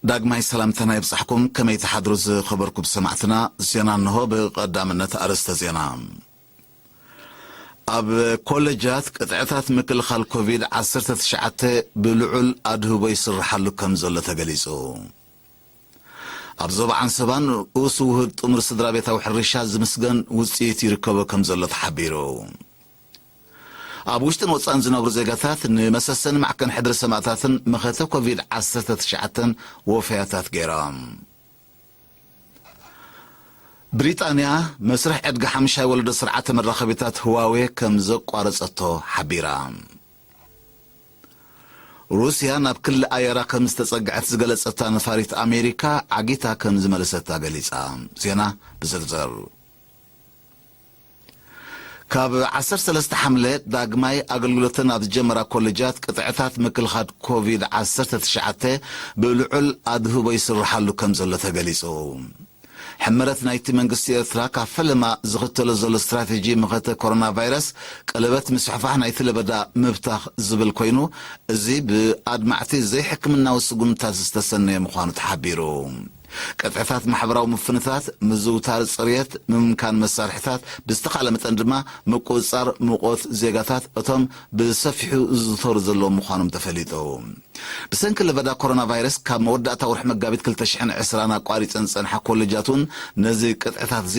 ዳግማይ ሰላምታና ይብጻሕኩም። ከመይ ትሓድሩ ዝኸበርኩም ሰማዕትና? ዜና እንሆ። ብቐዳምነት ኣርእስተ ዜና። ኣብ ኮለጃት ቅጥዕታት ምክልኻል ኮቪድ ዓሰርተ ትሽዓተ ብልዑል ኣድህቦ ይስርሓሉ ከም ዘሎ ተገሊጹ። ኣብ ዞባ ዓንሰባ ንኡስ ውህድ ጥሙር ስድራ ቤታዊ ሕርሻ ዝምስገን ውጽኢት ይርከቦ ከም ዘሎ ተሓቢሩ። ኣብ ውሽጥን ወጻእን ዝነብሩ ዜጋታት ንመሰሰኒ ማዕከን ሕድሪ ሰማእታትን መኸተ ኮቪድ ዓሰርተ ትሽዓተ ወፈያታት ገይሮም። ብሪጣንያ መስርሕ ዕድጋ ሓምሻይ ወለዶ ስርዓተ መራኸቢታት ህዋዌ ከም ዘቋረጸቶ ሓቢራ። ሩስያ ናብ ክሊ ኣየራ ከም ዝተጸግዐት ዝገለጸታ ነፋሪት ኣሜሪካ ዓጊታ ከም ዝመለሰታ ገሊጻ። ዜና ብዝርዝር። ካብ ዓሰርተ ሰለስተ ሓምለ ዳግማይ ኣገልግሎተን ኣብ ዝጀመራ ኮለጃት ቅጥዕታት ምክልኻል ኮቪድ ዓሰርተ ትሽዓተ ብልዑል ኣድህቦ ይስርሓሉ ከም ዘሎ ተገሊጹ። ሕመረት ናይቲ መንግስቲ ኤርትራ ካብ ፈለማ ዝኽተሎ ዘሎ ስትራቴጂ መኸተ ኮሮና ቫይረስ ቀለበት ምስሕፋሕ ናይቲ ለበዳ ምብታኽ ዝብል ኮይኑ፣ እዚ ብኣድማዕቲ ዘይሕክምናዊ ስጉምታት ዝተሰነየ ምዃኑ ተሓቢሩ። ቅጥዕታት ማሕበራዊ ምፍንታት፣ ምዝውታር ጽርየት፣ ምምካን መሳርሕታት፣ ብዝተኻለ መጠን ድማ ምቁጽጻር ሙቐት ዜጋታት እቶም ብሰፊሑ ዝዝተሩ ዘለዉ ምዃኖም ተፈሊጡ። ብሰንኪ ለበዳ ኮሮና ቫይረስ ካብ መወዳእታ ወርሒ መጋቢት ክልተ ሽሕን ዕስራን ኣቋሪጸን ዝጸንሓ ኮለጃት እውን ነዚ ቅጥዕታት እዚ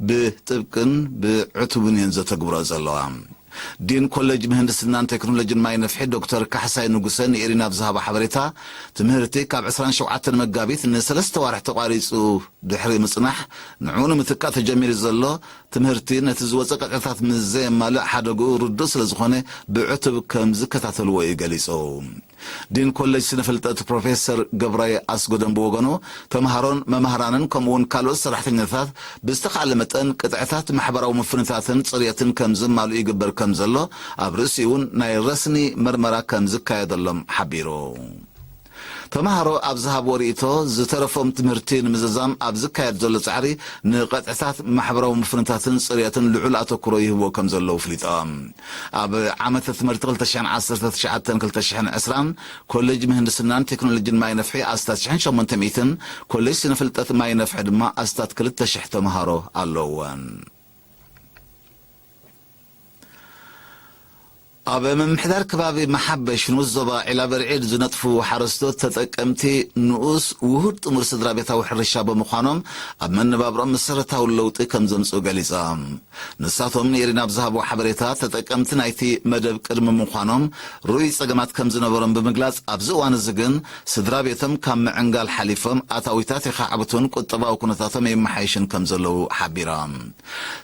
ብጥብቅን ብዕቱብን እየን ዘተግብሮ ዘለዋ። ዲን ኮሌጅ ምህንድስናን ቴክኖሎጂን ማይ ነፍሒ ዶክተር ካሕሳይ ንጉሰ ንኤሪና ኣብ ዝሃቦ ሓበሬታ፣ ትምህርቲ ካብ ዕስራን ሸውዓተን መጋቢት ንሰለስተ ዋርሕ ተቋሪጹ ድሕሪ ምጽናሕ፣ ንዕኡ ንምትካእ ተጀሚሩ ዘሎ ትምህርቲ ነቲ ዝወጸ ቅጥዕታት ምስ ዘየማልእ ሓደግኡ ርዱእ ስለ ዝኾነ ብዕቱብ ከም ዝከታተልዎ እዩ ገሊጹ። ዲን ኮሌጅ ስነ ፍልጠት ፕሮፌሰር ገብራይ ኣስጎደም ብወገኑ፣ ተምሃሮን መማህራንን ከምኡውን ካልኦት ሰራሕተኛታት ብዝተኻለ መጠን ቅጥዕታት ማሕበራዊ ምፍንታትን ጽርየትን ከም ዝማልኡ ይግበር ከም ዘሎ፣ ኣብ ርእሲኡ እውን ናይ ረስኒ መርመራ ከም ዝካየደሎም ሓቢሩ። ተምሃሮ ኣብ ዝሃብዎ ርእይቶ፣ ዝተረፎም ትምህርቲ ንምዝዛም ኣብ ዝካየድ ዘሎ ጻዕሪ ንቐጥዕታት ማሕበራዊ ምፍንታትን ጽርየትን ልዑል ኣተኩሮ ይህብዎ ከም ዘለዉ ኣፍሊጦም። ኣብ ዓመተ ትምህርቲ ክልተ ሽሕን ዓሰርተ ትሽዓተን ክልተ ሽሕን ዕስራን ኮሌጅ ምህንድስናን ቴክኖሎጂን ማይ ነፍሒ ኣስታት ሽሕን ሸሞንተ ሚእትን፣ ኮሌጅ ስነ ፍልጠት ማይ ነፍሒ ድማ ኣስታት ክልተ ሽሕ ተምሃሮ ኣለውወን። ኣብ ምምሕዳር ከባቢ መሓበሽ ንኡስ ዞባ ዒላበርዒድ ዝነጥፉ ሓረስቶት ተጠቀምቲ ንኡስ ውሁድ ጥሙር ስድራ ቤታዊ ሕርሻ ብምዃኖም ኣብ መነባብሮም መሰረታዊ ለውጢ ከም ዘምጽኡ ገሊጾም። ንሳቶም ንኤሪና ኣብ ዝሃብዎ ሓበሬታ፣ ተጠቀምቲ ናይቲ መደብ ቅድሚ ምዃኖም ርኡይ ጸገማት ከም ዝነበሮም ብምግላጽ፣ ኣብዚ እዋን እዚ ግን ስድራ ቤቶም ካብ ምዕንጋል ሓሊፎም ኣታዊታት የኻዕብቱን ቁጠባዊ ኩነታቶም የመሓይሽን ከም ዘለዉ ሓቢሮም።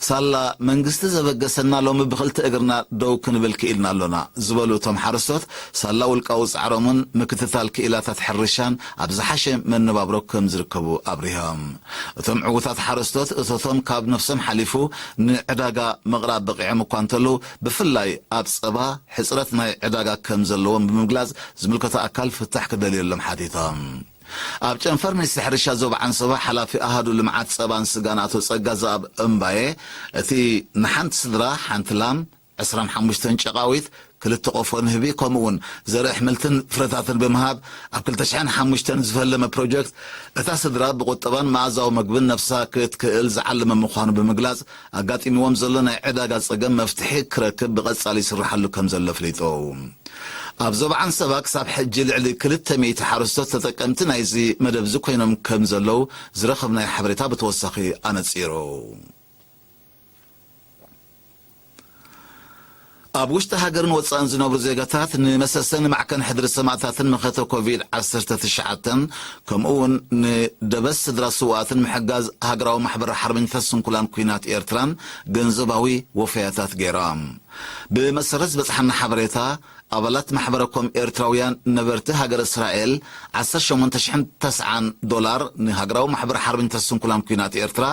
ሳላ መንግስቲ ዘበገሰና ሎሚ ብኽልተ እግርና ደው ክንብል ክኢልና ኣሎና ዝበሉ እቶም ሓረስቶት፣ ሳላ ውልቃዊ ጻዕሮምን ምክትታል ክኢላታት ሕርሻን ኣብ ዝሓሸ መነባብሮ ከም ዝርከቡ ኣብሪሆም። እቶም ዕዉታት ሓረስቶት እቶቶም ካብ ነፍሶም ሓሊፉ ንዕዳጋ ምቕራብ በቒዖም እኳ እንተለዉ፣ ብፍላይ ኣብ ጸባ ሕጽረት ናይ ዕዳጋ ከም ዘለዎም ብምግላጽ፣ ዝምልከቶ ኣካል ፍታሕ ክደልየሎም ሓቲቶም። ኣብ ጨንፈር ሚኒስትሪ ሕርሻ ዞባ ዓንሰባ ሓላፊ ኣሃዱ ልምዓት ጸባን ስጋን ኣቶ ጸጋዘኣብ እምባየ፣ እቲ ንሓንቲ ስድራ ሓንቲ ላም፣ ዕስራን ሓሙሽተን ጨቓዊት፣ ክልተ ቆፎ ንህቢ፣ ከምኡ'ውን ዘርኢ ኣሕምልትን ፍረታትን ብምሃብ ኣብ ክልተ ሽሕን ሓሙሽተን ዝፈለመ ፕሮጀክት፣ እታ ስድራ ብቁጠባን መኣዛዊ መግብን ነፍሳ ክትክእል ዝዓለመ ምዃኑ ብምግላጽ፣ ኣጋጢምዎም ዘሎ ናይ ዕዳጋ ጸገም መፍትሒ ክረክብ ብቐጻሊ ይስርሓሉ ከም ዘሎ ኣፍሊጡ። ኣብ ዞባ ዓንሰባ ክሳብ ሕጂ ልዕሊ ክልተ ሚእቲ ሓረስቶት ተጠቀምቲ ናይዚ መደብ እዚ ኮይኖም ከም ዘለዉ ዝረኸብናዮ ሓበሬታ ብተወሳኺ ኣነጺሩ። ኣብ ውሽጢ ሃገርን ወጻእን ዝነብሩ ዜጋታት ንመሰሰኒ ማዕከን ሕድሪ ሰማእታትን መኸተ ኮቪድ ዓሰርተ ትሽዓተን ከምኡ እውን ንደበስ ስድራ ስውኣትን ምሕጋዝ ሃገራዊ ማሕበር ሓርበኛታት ስንኩላን ኲናት ኤርትራን ገንዘባዊ ወፈያታት ገይሮም። ብመሰረት ዝበጽሓና ሓበሬታ፣ ኣባላት ማሕበረ ኮም ኤርትራውያን ነበርቲ ሃገረ እስራኤል ዓሰርተ ሸሞንተ ሽሕን ተስዓን ዶላር፣ ንሃገራዊ ማሕበር ሓርበኛታት ስንኩላን ኲናት ኤርትራ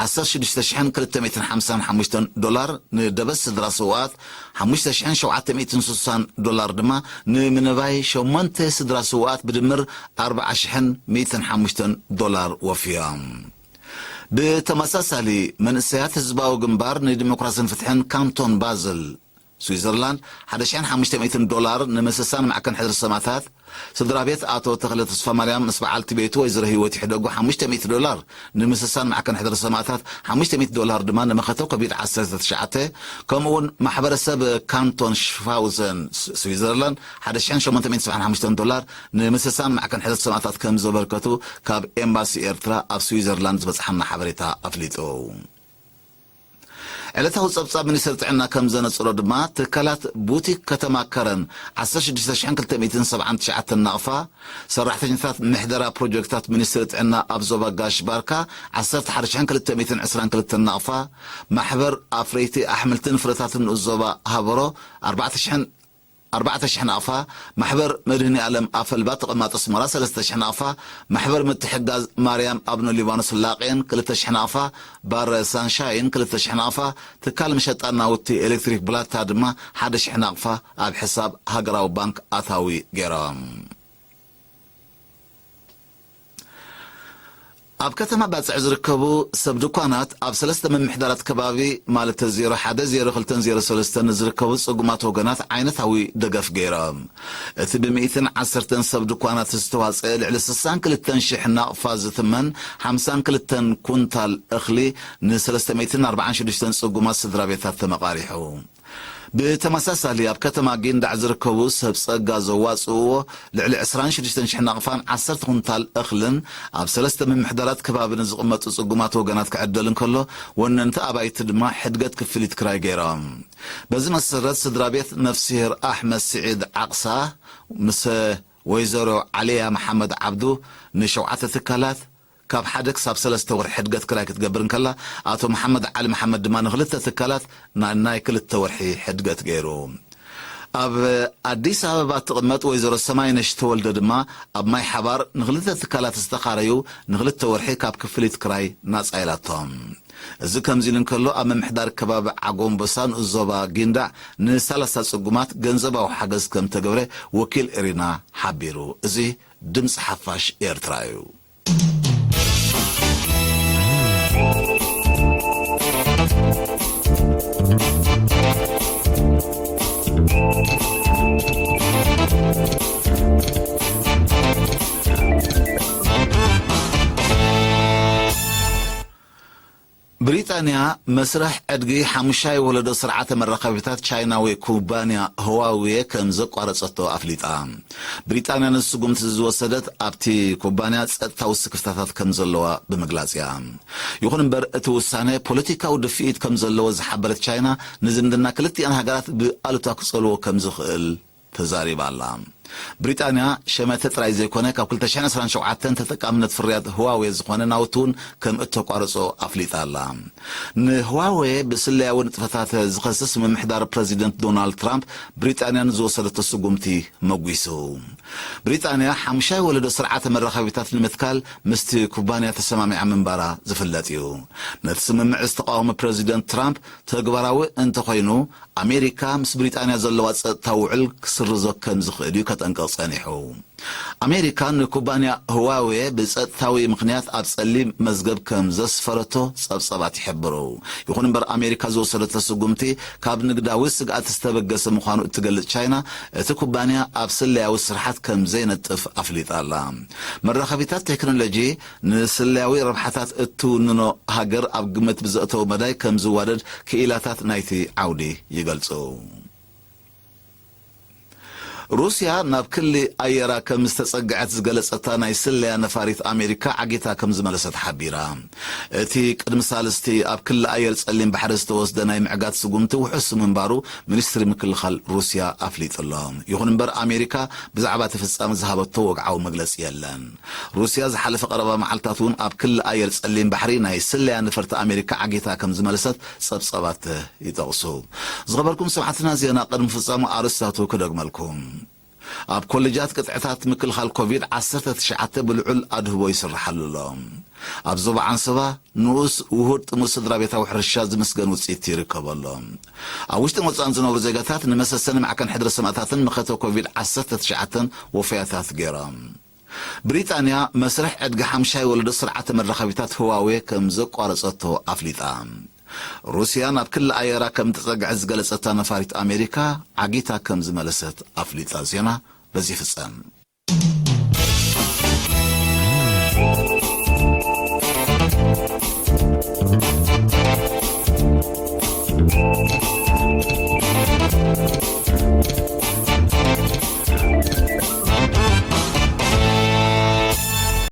ዓሰርተ ሽዱሽተ ሽሕን ክልተ ሚእትን ሓምሳን ሓሙሽተን ዶላር፣ ንደበስ ስድራ ስውኣት ሓሙሽተ ሽሕን ሸውዓተ ሚእትን ስሳን ዶላር ድማ ንምንባይ ሸሞንተ ስድራ ስውኣት ብድምር ኣርብዓ ሽሕን ሚእትን ሓሙሽተን ዶላር ወፍዮም። ብተመሳሳሊ፣ መንእሰያት ህዝባዊ ግንባር ንዲሞክራስን ፍትሕን ካንቶን ባዝል ስዊዘርላንድ ሓደ ሽሕን ሓሙሽተ ሚእትን ዶላር ንምስሳን ማዕከን ሕድሪ ሰማእታት፣ ስድራ ቤት ኣቶ ተኽለ ተስፋማርያም ምስ በዓልቲ ቤቱ ወይዘሮ ህይወት ይሕደጉ ሓሙሽተ ሚእቲ ዶላር ንምስሳን ማዕከን ሕድሪ ሰማእታት፣ ሓሙሽተ ሚእቲ ዶላር ድማ ንመኸተ ኮቪድ ዓሰርተ ትሽዓተ፣ ከምኡውን ማሕበረሰብ ካንቶን ሽፋውዘን ስ-፣ ስዊዘርላንድ ሓደ ሽሕን ሸሞንተ ሚእትን ሰብዓን ሓሙሽተን ዶላር ንምስሳን ማዕከን ሕድሪ ሰማእታት ከም ዘበርከቱ ካብ ኤምባሲ ኤርትራ ኣብ ስዊዘርላንድ ዝበጽሓና ሓበሬታ ኣፍሊጡ። ዕለታዊ ጸብጻብ ሚኒስትሪ ጥዕና ከም ዘነጽሮ ድማ፣ ትካላት ቡቲክ ከተማ ከረን ዓሰርተ ሽዱሽተ ሽሕን ክልተ ሚእትን ሰብዓን ትሽዓተን ናቕፋ፣ ሰራሕተኛታት ምሕደራ ፕሮጀክታት ሚኒስትሪ ጥዕና ኣብ ዞባ ጋሽ ባርካ ዓሰርተ ሓደ ሽሕን ክልተ ሚእትን ዕስራን ክልተን ናቕፋ፣ ማሕበር ኣፍረይቲ ኣሕምልትን ፍረታትን ንኡስ ዞባ ሃበሮ ኣርባዕተ ሽሕን ኣርባዕተ ሽሕ ናቕፋ፣ ማሕበር መድህኒ ዓለም ኣፈልባ ተቐማጦ ኣስመራ ሰለስተ ሽሕ ናቕፋ፣ ማሕበር ምትሕጋዝ ማርያም ኣብነ ሊባኖስ ላቄን ክልተ ሽሕ ናቕፋ፣ ባረ ሳንሻይን ክልተ ሽሕ ናቕፋ፣ ትካል መሸጣ ናውቲ ኤሌክትሪክ ብላታ ድማ ሓደ ሽሕ ናቕፋ ኣብ ሕሳብ ሃገራዊ ባንክ ኣታዊ ገይሮም። ኣብ ከተማ ባጽዕ ዝርከቡ ሰብ ድኳናት ኣብ ሰለስተ ምምሕዳራት ከባቢ፣ ማለት ዜሮ ሓደ፣ ዜሮ ክልተን ዜሮ ሰለስተን ንዝርከቡ ጽጉማት ወገናት ዓይነታዊ ደገፍ ገይሮም። እቲ ብሚእትን ዓሰርተን ሰብ ድኳናት ዝተዋጽአ ልዕሊ ስሳን ክልተን ሽሕ ናቕፋ ዝትመን ሓምሳን ክልተን ኩንታል እኽሊ ንሰለስተ ሚእትን ኣርባዓን ሽዱሽተን ጽጉማት ስድራ ቤታት ተመቓሪሑ። ብተመሳሳሊ፣ ኣብ ከተማ ጊንዳዕ ዝርከቡ ሰብ ጸጋ ዘዋጽእዎ ልዕሊ ዕስራን ሽዱሽተን ሽሕ ናቕፋን ዓሰርተ ኩንታል እኽልን ኣብ ሰለስተ ምምሕዳራት ከባቢ ንዝቕመጡ ጽጉማት ወገናት ክዕደል እንከሎ፣ ወነንቲ ኣባይቲ ድማ ሕድገት ክፍሊት ክራይ ገይሮም። በዚ መሰረት፣ ስድራ ቤት ነፍስሄር ኣሕመድ ስዒድ ዓቕሳ ምስ ወይዘሮ ዓሊያ መሓመድ ዓብዱ ንሸውዓተ ትካላት ካብ ሓደ ክሳብ ሰለስተ ወርሒ ሕድገት ክራይ ክትገብር እንከላ፣ ኣቶ መሓመድ ዓሊ መሓመድ ድማ ንኽልተ ትካላት ና-፣ ናይ ክልተ ወርሒ ሕድገት ገይሩ። ኣብ ኣዲስ ኣበባ እትቕመጥ ወይዘሮ ሰማይነሽ ተወልደ ድማ ኣብ ማይ ሓባር ንኽልተ ትካላት ዝተኻረዩ ንኽልተ ወርሒ ካብ ክፍሊት ክራይ ናጻ ኢላቶም። እዚ ከምዚ ኢሉ እንከሎ፣ ኣብ ምምሕዳር ከባቢ ዓጎምቦሳ ንኡስ ዞባ ጊንዳዕ ንሰላሳ ጽጉማት ገንዘባዊ ሓገዝ ከም ተገብረ ወኪል ኤሪና ሓቢሩ። እዚ ድምጺ ሓፋሽ ኤርትራ እዩ። ብሪጣንያ መስርሕ ዕድጊ ሓሙሻይ ወለዶ ስርዓተ መራኸቢታት ቻይናዊ ኩባንያ ህዋዌ ከም ዘቋረጸቶ ኣፍሊጣ። ብሪጣንያ ነዚ ስጉምቲ ዝወሰደት ኣብቲ ኩባንያ ጸጥታዊ ስክፍታታት ከም ዘለዋ ብምግላጽ እያ። ይኹን እምበር እቲ ውሳነ ፖለቲካዊ ድፍኢት ከም ዘለዎ ዝሓበረት ቻይና ንዝምድና ክልቲኣን ሃገራት ብኣሉታ ክጸልዎ ከም ዝኽእል ተዛሪባ ኣላ። ብሪጣንያ ሸመተ ጥራይ ዘይኮነ ካብ ክልተ ሽሕን ዕስራን ሸውዓተን ተጠቃምነት ፍርያት ህዋዌ ዝኾነ ናውቲ እውን ከም እተቋረጾ ኣፍሊጣ ኣላ። ንህዋዌ ብስለያዊ ንጥፈታት ዝኸስስ ምምሕዳር ፕረዚደንት ዶናልድ ትራምፕ ብሪጣንያ ንዝወሰደቶ ስጉምቲ መጒሱ። ብሪጣንያ ሓሙሻይ ወለዶ ስርዓተ መራኸቢታት ንምትካል ምስቲ ኩባንያ ተሰማሚዓ ምንባራ ዝፍለጥ እዩ። ነቲ ስምምዕ ዝተቃወመ ፕረዚደንት ትራምፕ ተግባራዊ እንተኾይኑ ኣሜሪካ ምስ ብሪጣንያ ዘለዋ ጸጥታዊ ውዕል ክስርዞ ከም ዝኽእል እዩ ከጠንቅቕ ጸኒሑ። ኣሜሪካ ንኩባንያ ህዋዌ ብጸጥታዊ ምኽንያት ኣብ ጸሊም መዝገብ ከም ዘስፈረቶ ጸብጸባት ይሕብሩ። ይኹን እምበር ኣሜሪካ ዝወሰደቶ ስጉምቲ ካብ ንግዳዊ ስግኣት ዝተበገሰ ምዃኑ እትገልጽ ቻይና እቲ ኩባንያ ኣብ ስለያዊ ስርሓት ከም ዘይነጥፍ ኣፍሊጣ ኣላ። መራኸቢታት ቴክኖሎጂ ንስለያዊ ረብሓታት እትውንኖ ሃገር ኣብ ግምት ብዘእተወ መዳይ ከም ዝዋደድ ክኢላታት ናይቲ ዓውዲ ይገልጹ። ሩስያ ናብ ክሊ ኣየራ ከም ዝተጸግዐት ዝገለጸታ ናይ ስለያ ነፋሪት ኣሜሪካ ዓጊታ ከም ዝመለሰት ሓቢራ። እቲ ቅድሚ ሳልስቲ ኣብ ክሊ ኣየር ጸሊም ባሕሪ ዝተወስደ ናይ ምዕጋት ስጉምቲ ውሑስ ምንባሩ ሚኒስትሪ ምክልኻል ሩስያ ኣፍሊጡ ኣሎ። ይኹን እምበር ኣሜሪካ ብዛዕባ እቲ ፍጻመ ዝሃበቶ ወግዓዊ መግለጺ የለን። ሩስያ ዝሓለፈ ቀረባ መዓልታት እውን ኣብ ክሊ ኣየር ጸሊም ባሕሪ ናይ ስለያ ነፈርቲ ኣሜሪካ ዓጊታ ከም ዝመለሰት ጸብጸባት ይጠቕሱ። ዝኸበርኩም ሰማዕትና፣ ዜና ቅድሚ ፍጻሙ ኣርእስታቱ ክደግመልኩም። ኣብ ኮሌጃት ቅጥዕታት ምክልኻል ኮቪድ ዓሰርተ ትሽዓተ ብልዑል ኣድህቦ ይስርሓሉ ኣሎ። ኣብ ዞባ ዓንሰባ ንኡስ ውሁድ ጥሙር ስድራ ቤታዊ ሕርሻ ዝምስገን ውፅኢት ይርከበ ኣሎ። ኣብ ውሽጥን ወፃእን ዝነብሩ ዜጋታት ንመሰሰኒ ማዕከን ሕድሪ ሰማእታትን መኸተ ኮቪድ ዓሰርተ ትሽዓተን ወፈያታት ገይሮም። ብሪጣንያ መስርሕ ዕድጊ ሓምሻይ ወለዶ ስርዓተ መራኸቢታት ህዋዌ ከም ዘቋረጸቶ ኣፍሊጣ። ሩስያ ናብ ክሊ ኣየራ ከም ትጸግዐ ዝገለጸታ ነፋሪት ኣሜሪካ ዓጊታ ከም ዝመለሰት ኣፍሊጣ። ዜና በዚ ይፍጸም።